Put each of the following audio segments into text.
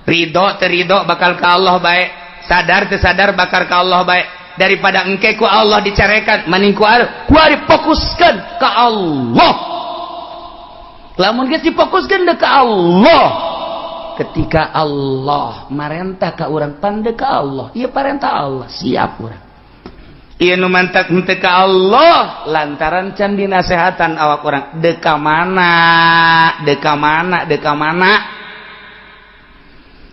Ridho teu ridho bakal ka Allah bae, sadar teu sadar bakal ka Allah bae. Daripada engke ku Allah dicarekan, mending ku kuari fokuskeun ka Allah. Lamun geus difokuskeun deuk ka Allah, ketika Allah marentah ka urang pan deuk ka Allah, ieu parentah Allah, siap urang. Ieu nu mantak henteu ka Allah lantaran can dinasehatan awak urang deuk ka mana, deuk ka mana, deuk ka mana.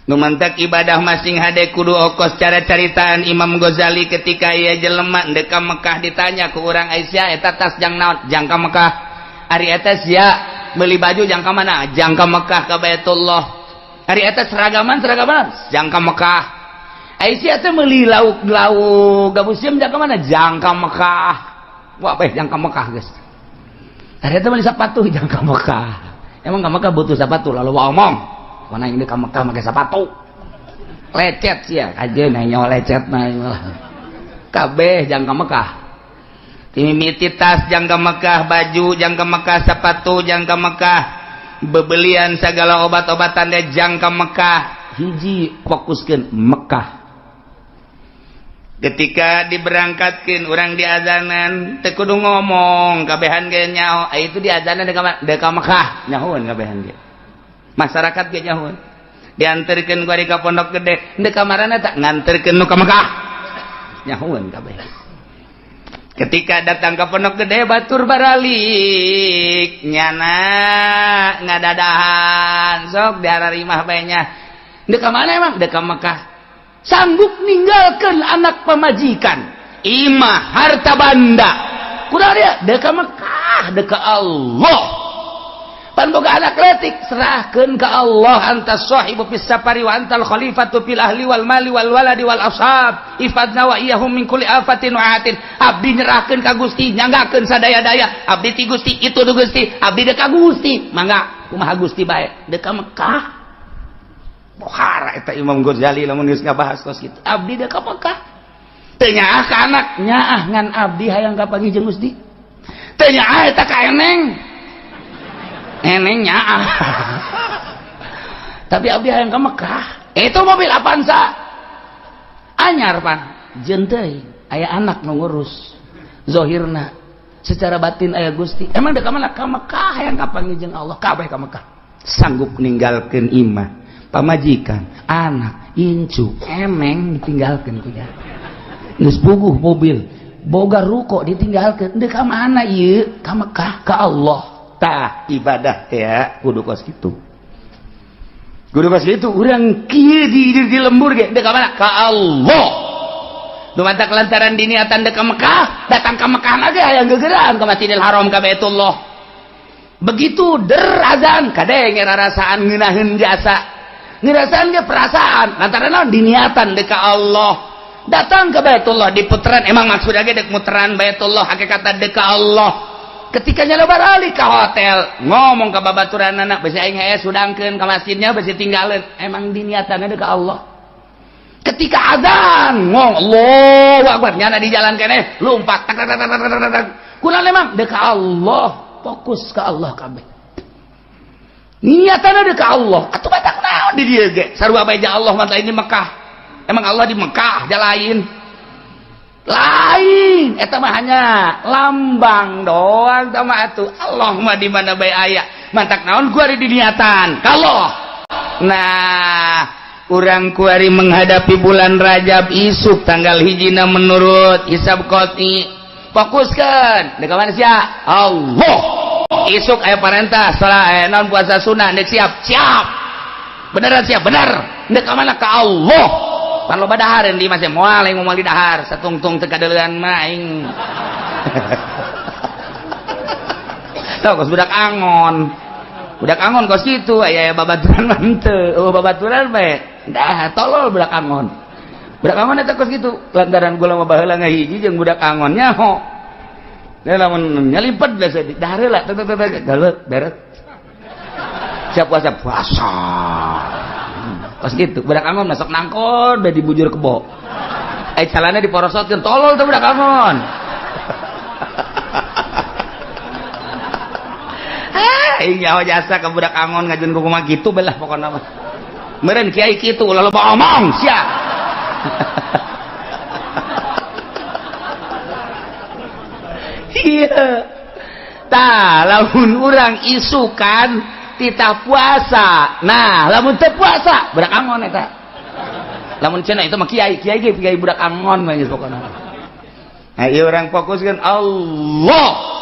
Nu mantak ibadah masing hade kudu okos cara caritaan Imam Ghazali ketika ia jelema deuk ka Mekah, ditanya ku urang, "Aisyah, eta tas jang naon?" "Jang ka Mekah." "Ari eta sia beli baju jang ka mana?" "Jang ka Mekah, ka Baitullah." "Ari eta seragaman, seragaman?" "Jang ka Mekah." "Aisyah teh meuli lauk lauk gabus sieum jang ka mana?" "Jang ka Mekah." Wah, bae jang ka Mekah geus. "Ari eta meuli sepatu jang ka Mekah." Emang ka Mekah butuh sepatu? Lalu omong mana yang ka Mekah make sepatu lecet sia aja nanya lecet nah kabeh jang ka Mekah. Mimiti tas jang ka Mekah, baju jang ka Mekah, sepatu jang ka Mekah, bebelian segala obat-obatan deh jang ka Mekah. Hiji fokuskeun Mekah. Ketika diberangkatkan orang di azanan teu kudu ngomong, kabehan ge nyaho itu di azanan deuk ka Mekah, nyahoeun kabehan ge, masyarakat ge nyahoeun. Dianterkeun ku ka Pondok Gede, deuk ka marana tak nganterkeun nu ka Mekah, nyahoeun kabeh. Ketika datang ke Pondok Gede, batur baralik nyana ngadadahan sok diararimah bae nya. Deuk ka mana emang? Deuk ka Mekah. Sanggup ninggalkan anak, pamajikan, imah, harta banda kurang dia deuk ka Mekah, deuk ka Allah. Pan boga anak letik, serahkeun ka Allah. Anta sahibu fis safari wa antal khalifatu fil ahli wal mali wal waladi wal ashab, ihfadna wa iyyahum min kulli afatin wa atin. Abdi nyerahkeun ka Gusti, nyanggakeun sadaya-daya abdi ti Gusti itu du Gusti, abdi deuk ka Gusti, mangga kumaha Gusti bae, deuk ka Mekah. Pohara eta Imam Ghazali lamun geus ngabahas kos kitu. Abdi deuk ka Mekah, teu nyaah ka anak, nyaah ngan abdi hayang kapanggih jeung Gusti. Teu nyaah eta ka eneng, eneng nyaah, tapi abdi hayang ke Mekah. Itu mobil Avanza anyar pan jeung teuing aya anak nu ngurus, zohirna, secara batin aya Gusti. Emang deuk ka mana? Ka Mekah, hayang kapanggih jeung Allah. Kabeh ka Mekah, sanggup ninggalkeun imah, pamajikan, anak, incu, eneng ditinggalkeun ku nya. Geus puguh mobil, boga ruko, ditinggalkeun. Deuk ka mana ieu? Ka Mekah, ka Allah. Tah, ibadah ya kudu kos kitu, kudu kos kitu. Urang kieu di lembur ge deuk ka mana? Ka Allah. Nu mantak lantaran diniatan deuk ka Mekah, datang ka Mekah ge hayang gegeraan ka Masjidil Haram, ka Baitullah. Begitu der azan, kadenge rarasaan ngeunaheun jasa, ngerasaan ge perasaan lantaran naon? Diniatan deuk ka Allah. Datang ke Baitullah di puteran, emang maksudnya ge dek muteran Baitullah, hakikatna deuk ka Allah. Ketika nyala balik ke hotel, ngomong ke babaturan anak, "Besi aing hese sudangkeun ka masjidnya, besi tinggalin." Emang diniatannya deuk ka Allah. Ketika azan ngomong Allahu Akbar, nyana di jalan keneh lompat tak tak tak tak tak tak. Kunaon emang? Deuk ka Allah. Fokus ke Allah kabeh, niatannya deuk ka Allah. Atuh batak naon di dieu ge sarua bae Allah mah. Ini Mekah, emang Allah di Mekah ja lain lain? Eta mah hanya lambang doang sama. Atuh Allah mah di mana bae aya. Mantak naon gua di niatan kalau. Nah, urang kuari menghadapi bulan Rajab isuk tanggal hijina menurut hisab qoti, fokuskan deuk mana sia? Allah. Isuk aya parentah salat naon, puasa sunnah, dek siap? Siap. Beneran siap? Bener. Dek ka mana? Ka Allah. Pan loba dahareun di masih moal aing, moal di dahar satungtung teu kadeulean mah aing. Tau kos budak angon, budak angon kos kitu. Aya babaturan mah henteu, oh babaturan bae dah tolol. Budak angon, budak angon eta kos kitu. Lantaran gula mah baheula ngahiji jeung budak angon nyaho. Dia lamun nyalimpet biasa dahar heula tek tek tek galet beret, siap puasa, puasa. Kos gitu budak angon, masuk nangkon bae dibujur kebo, eh calana diporosotkeun. Tolol tuh budak angon. Ah, nyaho jasa ke budak angon ngajun kumaha gitu belah pokokna mah. Meureun kiai kitu ulah loba omong sia. Iya. Tah lamun urang isukan titah puasa. Nah, lamun teu puasa budak angon eta. Lamun cenah itu mah kiai, kiai ge kiai budak angon mah geus pokona. Nah, ieu urang fokuskeun Allah.